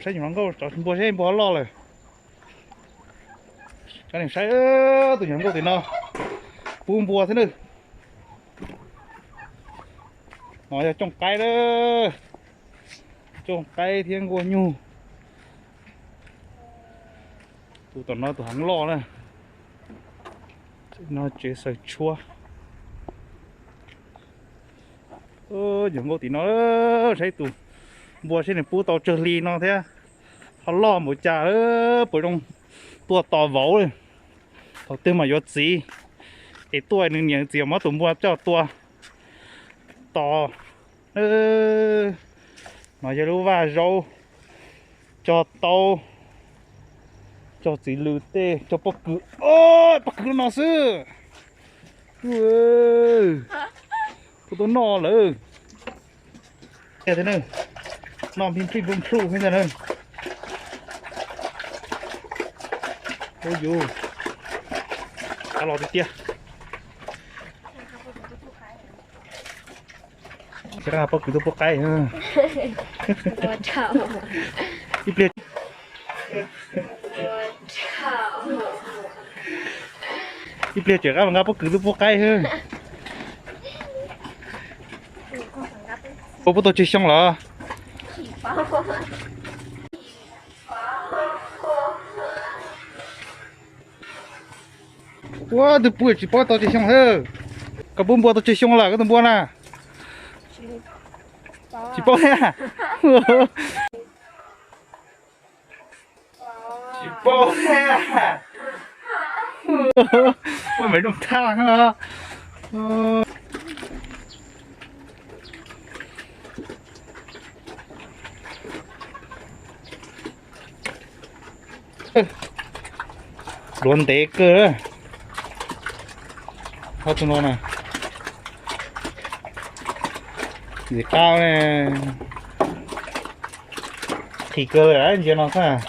Saib nyuam hluas nkauj, tso npua seb npua loj lawm. Saib, saib tus nyuam hluas nkauj tim no pub npua thiab nawb. No yog cooj qaib lawm, cooj qaib thiab nkuaj nyuj. Tus tom no tus heev loj na. No tsev xaws tshuab. Nyuam hluas nkauj tim no, saib tus npua seb nws pub tau tsawg hli no thiab. Ho loj npaum cas, puas zoo tua tos vauv. Thaum twg mas yuav txiv, es tuaj nws niam txiv muab tus npua coj tua tos. No yog lub vaj zaub, cog taub, cog txiv lws tej, cog pob kws. Pob kws no xwb. Ua, tau noj lawm. Noj nplij nplij nplub nplub ntag na. Ua yus, qab los tiag tiag. Tsis qab pob kws tuaj pub qaib. Ib pliag, ib pliag tseem qab los nqa pob kws tuaj pub qaib xwb. Ua puas tau tsawg xyoo lawm? Ua tus pub tsis paub tau tsawg xyoo thiab. Koj pub npua tau tsawg xyoo lawm koj tus npua na? Tsis paub thiab. Tsis paub thiab. Ua me rooj thaj no. Duav ntev kawg. Ob tug no na, ntxim qab, qhis kawg ntsia no xwb.